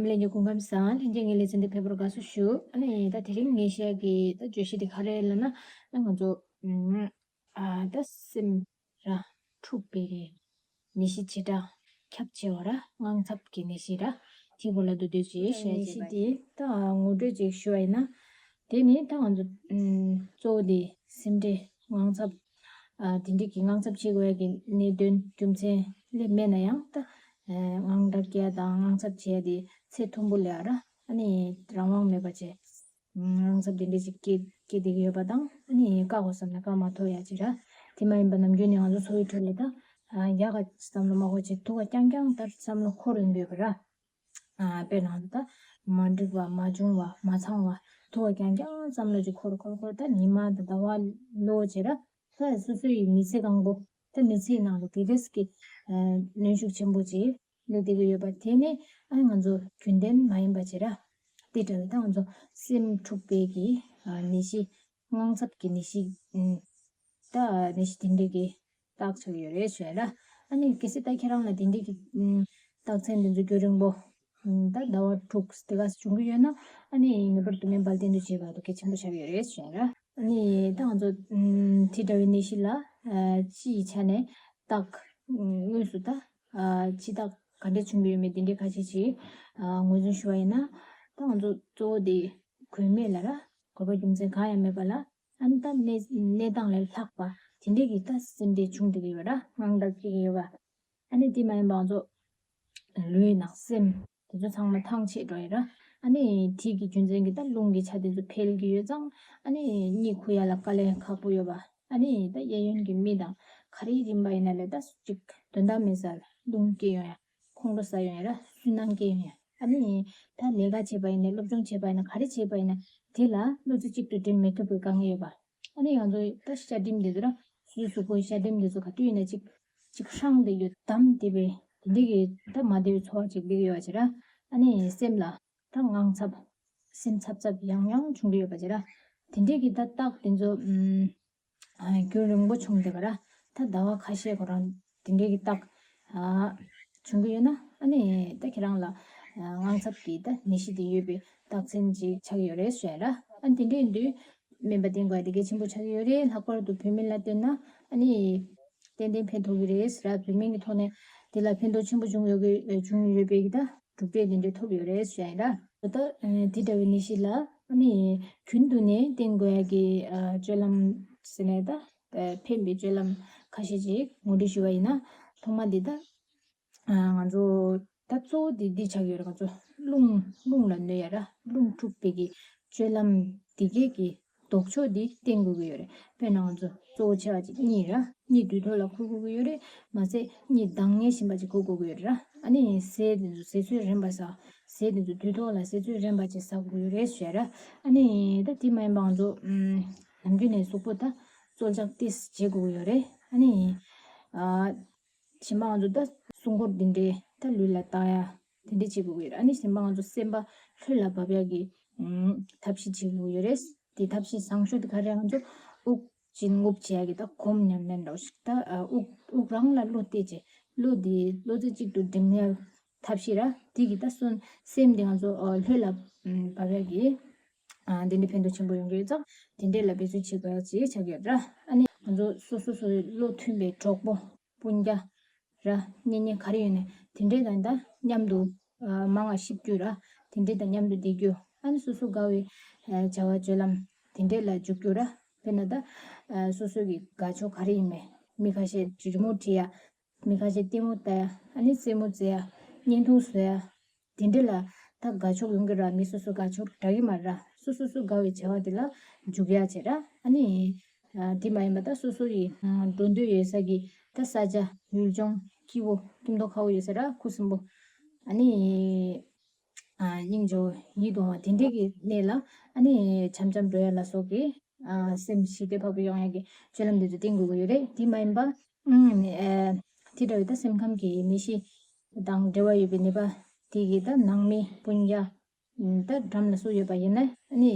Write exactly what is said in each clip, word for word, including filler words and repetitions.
ལྷན་རྒྱས་སྐུ་ཁམས་བཟང་། ལྷན་རྒྱས་ངའི་ལེ་ཚན་འདི་ཕེབས་པར་དགའ་བསུ་ཞུ། ཨ་ནི་ད་དེ་རིང་ངས་བཤད་ཀྱི་ད་བརྗོད་གཞི་འདི་ག་རེ་ལབ་ན། ཨ་ང་ཚོ་ཨ་ད་སེམས་ར་འཁྲུགས་པའི་གི་ནད་གཞི་ཆེ་དྲགས་ཁྱབ་ཆེ་བ་ར་དངངས་འཚབ་ཀྱི་ནད་གཞི་ར་དེའི་སྐོར་ལ་མདོར་བསྡུས་ཅིག་བཤད་ཀྱི་ཡིན། ནད་གཞི་འདི་ད་ངོ་སྤྲོད་ཅིག་ཞུ་བ་ཡིན་ན། དེ་ནི་ད་ང་ཚོ་ཨམ་གཙོ་བོ་དེ་སེམས་ཁྲལ་དངངས་འཚབ། ཨ་དེ་འདྲའི་གི་དངངས་འཚབ་བྱེད་དགོས་ཡ་གི་གནད་དོན་རྒྱུ་མཚན་སླེབས་མེད་ན་ཡང་། ད་ཨ་དངངས་སྐྲག་སྐྱེ་ཡ་དང་དངངས་འཚབ་བྱེད་ཡ་དེ་ཚད་མཐོན་པོ་སླེབས་ཡ་ར། ཨ་ནི་རང་དབང་མེད་པ་བྱས་དངངས་འཚབ་དེ་འདྲ་ཞིག་སྐྱེ་སྐྱེ་བསྡད་ཀྱི་ཡོད་པ་དང་། ཨ་ནི་བཀག་དགོས་བསམ་ན་བཀག་མ་ཐུབ་ཡ་ཅིག་ར། དེ་མ་ཡིན་པ་ནམ་རྒྱུན་ནས་ང་ཚོ་འཚོ་བའི་ཁྲོད་ལ་ད་ཨ་ཡག་ག་བསམ་བློ་མ་འཁོར་བྱས་སྡུག་ག་རྐྱང་རྐྱང་ལྟར་བསམ་བློ་འཁོར་ཡོང་གི་ཡོད་པ་ར། ཨ་དཔེར་ན་ད་མ་འགྲིག་པ་མ་བྱུང་བ་མ་ཚང་བ་སྡུག་ག་རྐྱང་རྐྱང་བསམ་བློ་ཅིག་འཁོར་འཁོར་འཁོར། ད་ཉི་མ་དང་ཟླ་བ་ལོ་བྱས་ར། ད་སོ་སོ་ཡི་མི་ཚེ་གང་པོ་ད་མི་ཚེའི་ནང་ལ་དེ་འདྲས་ཀྱི་ཨ་གནོན་ཤུགས་ཆེན་པོ་ཅིག་སླེབས་བསྡད་ཀྱི་ཡོད་པ་དེ་ནི་ཨ་ང་ཚོ་རྒྱུན་ལྡན་མ་ཡིན་པ་ཅིག་ར། དེ་འདྲ་བའི་ད་ང་ཚོ་སེམས་འཁྲུགས་པའི་གི་ཨ་ནད་གཞི་དངངས་འཚབ་ཀྱི་ནད་གཞི་ཨ་ད་ནད་གཞི་དེ་འདྲའི་གི་རྟགས་ཆགས་ཡོད་རེད་ཞུ་ཡ་ར། ཨ་ནི་གལ་སྲིད་ད་ཁྱེད་རང་ལ་དེ་འདྲའི་གི་ཨ་རྟགས་མཚན་དེ་ཚོ་རྒྱུན་རིང་པོ་ཨ་ད་ཟླ་བ་དྲུག་དེ་ག་བྱུང་གི་ཡོད་ན། ཨ་ནི་ངེས་པར་དུ་སྨན་པ་ལ་བསྟེན་གྲོས་བྱེད་པ་དེ་གལ་ཆེན་པོ་ཆགས་ཡོད་རེད་ཞུ་ཡ་ར། ཨ་ནི་ད་ང་ཚོ་ཨ་དེ་འདྲ་བའི་ནད་གཞི་ལ་ཨ་སྤྱི་ཡི་ཆ་ནས་རྟགས་ཨ་དངོས་སུ་ད་ཨ་སྤྱི་རྟགས་ག་འདྲ་བྱུང་གི་ཡོད་མེད་དེ་འདྲའི་ཁ་ཤས་ཅིག་ཨ་ངོས་འཛིན་ཞུ་བ་ཡིན་ན། ད་ང་ཚོ་གཙོ་བོ་དེ་གོས་མེད་ལ་ར། གོས་པ་རྒྱུ་མཚན་གང་ཡང་མེད་པ་ལ། ཨ་ནི་ད་གནས་གནས་སྟངས་ལས་ལྷག་པ་དེ་འདྲས་ཀྱི་ད་སེམས་ཁྲལ་བྱུང་བསྡད་ཀྱི་ཡོད་ར། དངངས་སྐྲག་སྐྱེ་གི་ཡོད་པ། ཨ་ནི་དེ་མ་ཡིན་པ་ང་ཚོ་ལུས་ནང་སེམས་དེ་ཚོ་ཚང་མ་ཐང་ཆད་འགྲོ་ཡི་ར། ཨ་ནི་དེ་གི་རྒྱུ་མཚན་གྱིས་ད་རླུང་གི་ཆ་དེ་ཚོ་འཕེལ་གྱི་ཡོད་ཙང་། ཨ་ནི་གཉིད་ཁུག་ཡ་ལ་དཀའ་ལས་ཁག་པོ་ཡོད་པ། ཨ་ནི་ད་གཡས་གཡོན་གྱི་མི་དང་ག་རེ་ཡིན་པ་ཡིན་ན་ལས་ད་ཅིག་དོན་དག་མེད་ས་ལ་རླུང་སྐྱེ་ཡོང་ཡ། ཁོང་ཁྲོ་ཟ་ཡོང་ཡ་ར། སུན་སྣང་སྐྱེ་ཡོང་ཡ། ཨ་ནི་ད་ལས་ཀ་བྱེད་པ་ཡིན་ན། སློབ་སྦྱོང་བྱེད་པ་ཡིན་ན། ག་རེ་བྱེད་པ་ཡིན་ན། དེ་ལ་བློ་རྩེ་གཅིག་ཏུ་སྒྲིམ་མི་ཐུབ་པའི་དཀའ་ངལ་ཡོད་པ། ཨ་ནི་ང་ཚོ་ད་ཤ་སྒྲིམ་འདི་ཚོ་ར། སོ་སོའི་གཟུགས་པོའི་ཤ་སྒྲིམ་འདི་ཚོ་ག་དུས་ཡིན་ན་ཅིག་ཅིག་ཧྲང་བསྡད་ཡོད། བསྡམས་བསྡད་པའི་དེ་འདྲའི་གི་ད་མ་བདེ་བའི་ཚོར་བ་ཅིག་སླེབས་ཡོད་པ་ཅིག་ར། ཨ་ནི་སེམས་ལ་ད་དངངས་འཚབ། སེམས་འཚབ་འཚབ་ཡང་ཡང་བྱུང་གི་ཡོད་པ་ཅིག་ར། དེ་འདྲའི་གི་ད་རྟགས་དེ་ཚོ་ཨ། ཨ་རྒྱུན་རིང་པོ་བྱུང་བསྡད་པ་ར། ད་ཟླ་བ་ཁ་ཤས་ཁོ་རང་དེ་འདྲའི་གི་རྟགས་ཨ་བྱུང་གི་ཡོད་ན། ཨ་ནི་ད་ཁྱེད་རང་ལ་ཨ་དངངས་འཚབ་ཀྱི་ད་ནད་གཞི་དེ་ཡོད་པའི་རྟགས་མཚན་ཅིག་ཆགས་ཀྱི་ཡོད་རེད་ཟེར་ར། ཨ་ནི་དེ་འདྲ་ཡིན་དུས་སྨན་པ་བསྟེན་དགོས་ཡ་དེ་གལ་ཆེན་པོ་ཆགས་ཀྱི་ཡོད་རེད། ལྷག་པར་དུ་བུད་མེད་ལ་བསྟེན་ན་ཨ་ནི་ཏན་ཏན་ཕན་ཐོགས་ཀྱི་རེད་ཟེར་ར། བུད་མེད་ཀྱི་ཐོག་ནས་དེ་ལ་ཕན་ཐོགས་ཆེན་པོ་བྱུང་ཡོད་ཀྱི་བྱུང་ཡོད་པའི་གི་ད་གྲུབ་འབྲས་དེ་འདྲ་ཐོབ་ཡོད་རེད་ཟེར་ཡ་ཡིན་ར། ད་ཨ་དེ་འདྲ་བའི་ནད་གཞི་ལ་ཨ་ནི་རྒྱུན་དུ་ནས་བསྟེན་དགོས་ཡ་གི་ཨ་སྤྱོད་ལམ་ཟེར་ནས་ད་ཨ་ཕན་པའི་སྤྱོད་ལམ་ཁ་ཤས་ཅིག་ངོ་སྤྲོད་ཞུ་བ་ཡིན་ན། ཐོག་མ་འདི་ད་ཨ་ང་ཚོ་ད་གཙོ་བོ་འདི་འདི་ཆགས་ཡོད་རེད། ང་ཚོ་རླུང་རླུང་ལ་གནོད་ཡ་ར། རླུང་འཁྲུགས་པའི་གི་སྤྱོད་ལམ་འདི་གས་ཀྱི་ལྡོག་ཕྱོགས་འདི་བསྟེན་དགོས་ཀྱི་ཡོད་རེད། དཔེར་ན་ང་ཚོ་གཙོ་བོ་ཆེ་བ་ཅིག་གཉིད་ར། གཉིད་དུས་ཐོག་ལ་ཁུག་དགོས་ཀྱི་ཡོད་རེད། མ་ཟད་གཉིད་འདང་ངེས་བཞིན་པ་ཅིག་ཁུག་དགོས་ཀྱི་ཡོད་རེད་ར། ཨ་ནི་ཟས་དེ་ཚོ་ཟས་ཚོད་རན་པ་ཟ། ཟས་དེ་ཚོ་དུས་ཐོག་ལ་ཟས་ཚོད་རན་པ་ཅིག་ཟ་དགོས་ཀྱི་ཡོད་རེད་ཟེར་ར། ཨ་ནི་ད་དེ་མ་ཡིན་པ་ང་ཚོ་ཨམ་ནམ་རྒྱུན་ནས་གཟུགས་པོ་ད་བཙོ་སྦྱང་ཏོག་ཙམ་བྱེད་དགོས་ཀྱི་ཡོད་རེད། ཨ་ནི་ཨ་གཞན་པ་ང་ཚོ་ད་སྲུང་འཁོར་འདི་འདྲའི་ད་ལུས་ལ་བཏགས་ཡ་དེ་འདྲ་བྱེད་དགོས་ཀྱི་ཡོད་རེད། ཨ་ནི་གཞན་པ་ང་ཚོ་སེམས་པ་ལྷོད་ལ་བབས་ཡ་གི་ཨམ་ཐབས་ཤེས་བྱེད་དགོས་ཀྱི་ཡོད་རེད། དེ་ཐབས་ཤེས་བཟང་ཤོས་དེ་ག་རེ་རེད། ང་ཚོ་དབུགས་འབྱིན་རྔུབ་བྱེད་ཡ་གི་ད་སྒོམ་ཉམས་ལེན་འདྲ་བོ་ཞིག་ད་ཨ་དབུགས་དབུགས་རང་ལ་བློ་གཏད་བྱས། བློ་དེ་བློ་རྩེ་གཅིག་ཏུ་སྒྲིམ་ཡ་ཐབས་ཤེས་ར། དེ་གི་ད་སོན་སེམས་དེ་ང་ཚོ་ཨ་ལྷོད་ལ་ཨམ་བབས་ཡ་གི་ཨ་དེ་འདྲའི་ཕན་ཐོགས་ཆེན་པོ་ཡོང་གི་ཡོད་ཙང་། དེ་འདྲས་ལ་འབད་བརྩོན་བྱེད་དགོས་ཡ་ཅིག་ཆགས་ཀྱི་ཡོད་ར། ཨ་ནི་ང་ཚོ་སོ་སོ་སོའི་བློ་མཐུན་པའི་གྲོགས་པོ་སྤུན་ཀྱག་ར་གཉེན་ཉེ་ག་རེ་ཡོད་ནའི་དེ་འདྲས་དང་ད་མཉམ་དུ་ཨ་མང་ང་གཤིབ་རྒྱུ་ར། དེ་འདྲས་དང་མཉམ་དུ་བསྡད་རྒྱུ། ཨ་ནི་སོ་སོ་དགའ་བའི་ཨ་བྱ་བ་སྤྱོད་ལམ་དེ་འདྲས་ལ་འཇུག་རྒྱུ་ར། དཔེར་ན་ད་ཨ་སོ་སོ་གི་དགའ་ཕྱོགས་ག་རེ་ཡིན་མིན། མི་ཁ་ཤས་རི་མོ་བྲིས་ཡ། མི་ཁ་ཤས་ལྟད་མོ་ལྟ་ཡ། ཨ་ནི་རྩེད་མོ་རྩེ་ཡ། བརྙན་ཐུང་བཟོ་ཡ། དེ་འདྲ་ལ་ད་དགའ་ཕྱོགས་ཡོང་གི་ར། མི་སོ་སོ་དགའ་ཕྱོགས་འདྲ་གི་མ་ར། སོ་སོ་སོ་དགའ་བའི་བྱ་བ་དེ་ལ་འཇུག་ཡ་བྱེད་ར། ཨ་ནི་ཨ་དེ་མ་ཡིན་པ་ད་སོ་སོ་ཡི་ཨ་འགྲོ་འདོད་ཡོད་ས་གི་ད་ས་ཆ་ཡུལ་ལྗོངས་སྐྱིད་པོ་སྐྱིད་མདོག་ཁ་པོ་ཡོད་ས་ར། ཁུ་སིམ་པོ། ཨ་ནི་ཨ་སྙིང་རྗེ་པོ་ཡིད་དུ་འོང་བ་དེ་འདྲའི་གི་གནས་ལ་ཨ་ནི་འཆམ་འཆམ་འགྲོ་ཡ་ལ་སོགས་ཀྱི་ཨ་སེམས་ཞི་བདེ་འཕགས་པོ་ཡོང་ཡ་གི་སྤྱོད་ལམ་འདི་ཚོ་བསྟེན་དགོས་ཀྱི་ཡོད་རེད། དེ་མ་ཡིན་པ་ཨ་དེ་འདྲ་བའི་ད་སེམས་ཁམས་ཀྱི་ནད་གཞི་དང་འབྲེལ་བ་ཡོད་པའི་ནད་པ་དེ་གི་ད་ནང་མི་སྤུན་ཀྱག་ད་འགྲམ་ལ་སུ་ཡོད་པ་ཡིན་ན་ཨ་ནི་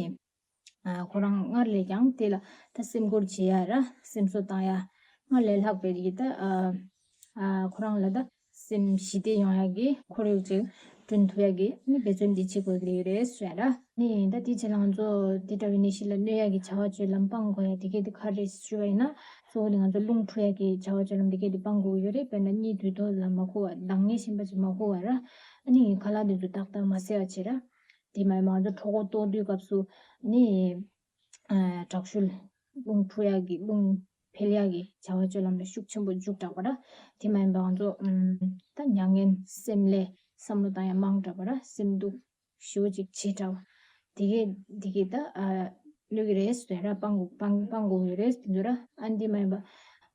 ཨ་ཁོ་རང་སྔར་ལས་ཀྱང་དེ་ལ་ད་སེམས་ཁུར་བྱེད་ཡ་ར། སེམས་གསོ་བཏང་ཡ། སྔར་ལས་ལྷག་པའི་གི་ད་ཨ་ཨ་ཁོ་རང་ལ་ད་སེམས་ཞི་བདེ་ཡོང་ཡ་གི་ཁོར་ཡུག་ཅིག་ བསྐྲུན་ཐུབ་ཡག་གི་ནི་འབད་བརྩོན་འདི་བྱེད་དགོས་ཀྱི་རེད་ཟེར་ར། ནི་ད་དེ་བྱེད་ལ་ང་ཚོ་དེ་འདྲ་བའི་ནད་གཞི་ལ་གནོད་ཡག་གི་བྱ་བ་སྤྱོད་ལམ་སྤང་དགོས་ཡ་དེ་གས་དེ་ག་རེ་ཞུ་བ་ཡིན་ན། གཙོ་བོ་ནི་ང་ཚོ་རླུང་འཁྲུག་ཡག་གི་བྱ་བ་སྤྱོད་ལམ་དེ་གས་དེ་སྤང་དགོས་ཀྱི་ཡོད་རེད། དཔེར་ན་གཉིད་དུས་ཐོག་ལ་མ་ཁུག་པ། འདང་ངེས་ཤེས་པ་ཅིག་མ་ཁུག་པ་ར། ཨ་ནི་ཁ་ལག་དེ་ཚོ་ཏག་ཏག་མ་བཟས་པ་བྱེད་ར། དེ་མ་ཡིན་པ་ང་ཚོ་གྲོད་ཁོག་ལྟོགས་དུས་སྐབས་སུ་ནི། ཨ་དྲག་ཤུལ་རླུང་འཁྲུག་ཡག་གི་རླུང་འཕེལ་ཡག་གི་བྱ་བ་སྤྱོད་ལམ་ལ་ཤུགས་ཆེན་པོ་འཇུག་དྲགས་པ་ར། དེ་མ་ཡིན་པ་ང་ཚོ་ཨམ་ད་མྱ་ངན་སེམས་ལས་བསམ་བློ་བཏང་ཡ་མང་དྲགས་པ་ར། སེམས་སྡུག་ཞེ་པོ་ཅིག་བྱེད་དྲགས་པ། དེ་གས་དེ་གས་ད་ཨ་གནོད་ཀྱི་རེད་ཟེར་ར། སྤང་དགོས་སྤང་སྤང་དགོས་ཀྱི་རེད་དེ་ཚོ་ར། ཨ་འདི་མ་ཡིན་པ་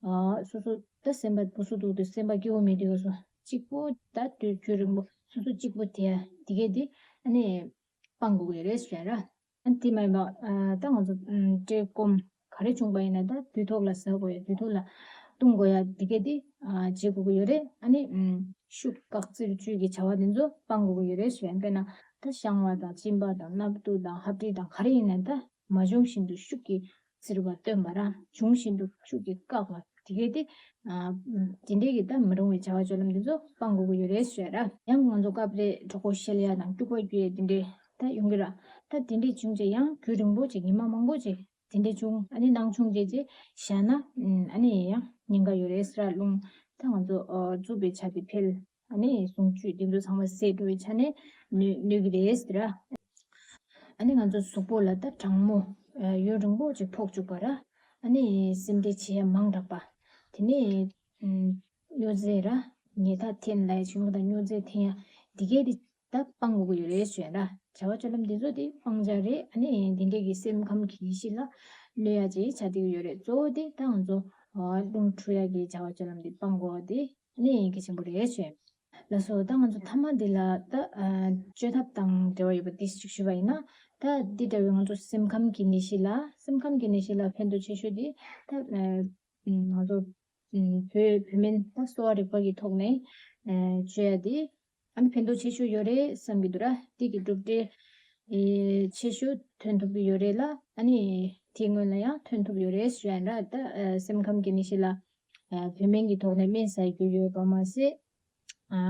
ཨ་སོ་སོ་ད་སེམས་པ་སོ་སོ་སྡུག་དུས་སེམས་པ་སྐྱིད་པོ་མེད་དུས་སྐབས་སུ་གཅིག་པོ་ད་དུས་རྒྱུན་རིང་པོ་སོ་སོ་གཅིག་པོ་དེ་ཡ་དེ་གས་དེ་ཨ་ནི་སྤང་དགོས་ཀྱི་རེད་ཟེར་ར། ཨ་དེ་མ་ཡིན་པ་ཨ་ད་ང་ཚོ་ཨམ་བཀྲེས་སྐོམ་ག་རེ་བྱུང་པ་ཡིན་ན་ད་དུས་ཐོག་ལ་ཟ་དགོས་ཡ། དུས་ཐོག་ལ་བཏུང་དགོས་ཡ་དེ་གས་དེ་ཨ་བྱེད་དགོས་ཀྱི་ཡོད་རེད། ཨ་ནི་ཨམ་ཤུགས་བཀག་བཙིར་བཅོས་ཀྱི་བྱ་བ་དེ་ཚོ་སྤང་དགོས་ཀྱི་ཡོད་རེད་ཟེར། དཔེར་ན་ད་བཤང་བ་དང་གཅིན་པ་དང་སྣབས་སྟུག་དང་ཧབ་སྦྲིད་དང་ག་རེ་ཡིན་ན་ད་མ་བྱུང་བཞིན་དུ་ཤུགས་ཀྱིས་བཙིར་བ་བཏོན་པ་ར། བྱུང་བཞིན་དུ་ཤུགས་ཀྱིས་བཀག་པ་དེ་གས་དེ་ཨ་དེ་འདྲས་ཀྱི་ད་མི་རུང་བའི་བྱ་བ་སྤྱོད་ལམ་འདི་ཚོ་སྤང་དགོས་ཀྱི་ཡོད་རེད་ཟེར་ར། ཡང་ང་ཚོ་སྐབས་རེ་གྲོད་ཁོག་བཤལ་ཡ་དང་སྐྱུག་པ་རྒྱུ་ཡ་དེ་འདྲས་ད་ཡོང་གི་ར། ད་དེ་འདྲས་བྱུང་རྗེས་ཡང་རྒྱུན་རིང་པོ་ཅིག་ཉི་མ་མང་པོ་ཅིག་དེ་འདྲས་བྱུང་ཨ་ནི་སྣང་ཆུང་རྗེས་རྗེས་བཞག་ན་ཨ་ནི་ཡང་ཉེན་ཁ་ཡོད་རེད་ཟེར་ར། རླུང་ད་ང་ཚོ་ཨ་རྩུབ་པའི་ཆ་དེ་འཕེལ། ཨ་ནི་ཟུངས་བཅུད་དེ་ཚོ་ཚང་མ་ཟད་འགྲོ་བའི་ཆ་ནས་གནོད་གནོད་ཀྱི་རེད་ཟེར་ར། ཨ་ནི་ང་ཚོ་གཟུགས་པོ་ལ་ད་གྲང་མོ་ཡུན་རིང་པོ་ཅིག་ཕོག་བཅུག་པ་ར། ཨ་ནི་སེམས་ཁྲལ་བྱེད་ཡ་མང་དྲགས་པ། དེ་ནས་སྨྱོ་རྫས་ར། ཉལ་ཐ་འཐེན་ལ་ཡ་བྱུང་དང་སྨྱོ་རྫས་འཐེན་ཡ་འདི་གས་དེ་ད་སྤང་དགོས་ཀྱི་ཡོད་རེད་ཟེར་ར། བྱ་བ་སྤྱོད་ལམ་འདི་ཚོ་དེ་སྤང་བྱ་རེད། ཨ་ནི་འདི་འདྲས་ཀྱི་སེམས་ཁམས་ཀྱི་ཡེ་ཤེས་ལ་གནོད་ཡ་ཅིག་ཆགས་བསྡད་ཀྱི་ཡོད་རེད། གཙོ་བོ་དེ་ད་ང་ཚོ་རླུང་འཁྲུག་ཡ་གི་བྱ་བ་སྤྱོད་ལམ་འདི་སྤང་དགོས་པ་དེ་ནི་གལ་ཆེན་པོ་རེད་ཞུ། ལགས་སོ། ད་ང་ཚོ་མཐའ་མ་འདི་ལ་ད་ཨ་བཅོས་ཐབས་དང་འབྲེལ་བ་ཡོད་པ་འདི་ཞིག་ཞུ་བ་ཡིན་ན། ད་འདི་འདྲ་བའི་ང་ཚོ་སེམས་ཁམས་ཀྱི་ནད་གཞི་ལ་སེམས་ཁམས་ཀྱི་ནད་གཞི་ལ་ཕན་ཐོགས་ཆེ་ཤོས་འདི་ད་ཨ་ང་ཚོ་བོད་བོད་སྨན་ད་གསོ་བ་རིག་པ་གི་ཐོག་ནས་ཨ་བཅོས་ཡ་འདི་ཨ་ནི་ཕན་ཐོགས་ཆེ་ཤོས་ཡོད་རེད་བསམ་གྱི་འདུག་ར། འདི་གི་གྲུབ་འབྲས་ཨེ་ཆེ་ཤོས་ཐོན་ཐུབ་ཀྱི་ཡོད་རེད་ལ། ཨ་ནི་དེའི་སྔོན་ལ་ཡང་ཐོན་ཐུབ་ཡོད་རེད་ཞུ་ཡ་ཡིན་ར། ད་ཨ་སེམས་ཁམས་ཀྱི་ནད་གཞི་ལ་ཨ་བོད་སྨན་གྱི་ཐོག་ནས་སྨན་ཟ་རྒྱུ་ཡོད་པ་མ་ཟད། ཨ་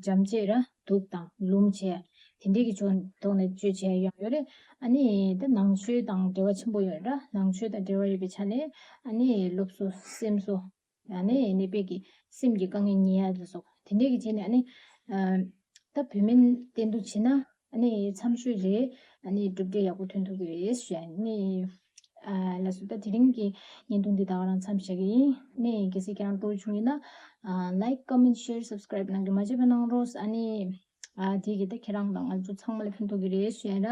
འཇམ་བཅད་ར་དུག་དང་ལུམ་བྱས་དེ་འདྲས་ཀྱི་ཕྱོགས་ཐོག་ནས་བཅོས་བྱས་ཡང་ཡོད་རེད། ཨ་ནི་ད་ནང་ཆོས་དང་འབྲེལ་བ་ཆེན་པོ་ཡོད་ར། ནང་ཆོས་དང་འབྲེལ་བ་ཡོད་པའི་ཆ་ནས་ཨ་ནི་སློབ་གསོ་སེམས་གསོ། ཨ་ནི་ནད་པའི་གི་སེམས་ཀྱི་དཀའ་ངལ་ཉེ་ཡ་ལ་སོགས་དེ་འདྲས་ཀྱི་བྱས་ནས་ཨ་ནི་ཨ་ད་བོད་སྨན་བསྟེན་གཏུགས་བྱས་ན་ཨ་ནི་མཚམས་ཤོས་རེད། ཨ་ནི་གྲུབ་འབྲས་ཡག་པོ་ཐོན་ཐུབ་ཀྱི་རེད་ཞུ་ཡ་ཡིན། ཨ་ལགས་སོ། ད་དེ་རིང་གི་བརྙན་ཐུང་འདི་ད་ག་རང་མཚམས་བཞག་གི་ཡིན། ཨ་ནི་གལ་སྲིད་ཁྱེད་རང་སྤྲོ་བོ་བྱུང་ཡོད་ན་ཨ་like, comment, share, subscribe གནང་རྒྱུ་མ་བརྗེད་པ་གནང་རོགས། ཨ་ནི་ཨ་དེ་གི་ད་ཁྱེད་རང་དང་ང་ཚོ་ཚང་མ་ལ་ཕན་ཐོགས་ཀྱི་རེད་ཞུ་ཡ་ར།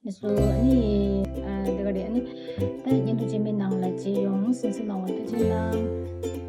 ལགས་སོ། ཨ་ནི་ཨ་དེ་ག་རེད། ཨ་ནི་ད་བརྙན་ཐུང་རྗེས་མའི་ནང་ལ་མཇལ་ཡོང་། གཟིགས་གཟིགས་གནང་བ་ཐུགས་རྗེ་གནང་།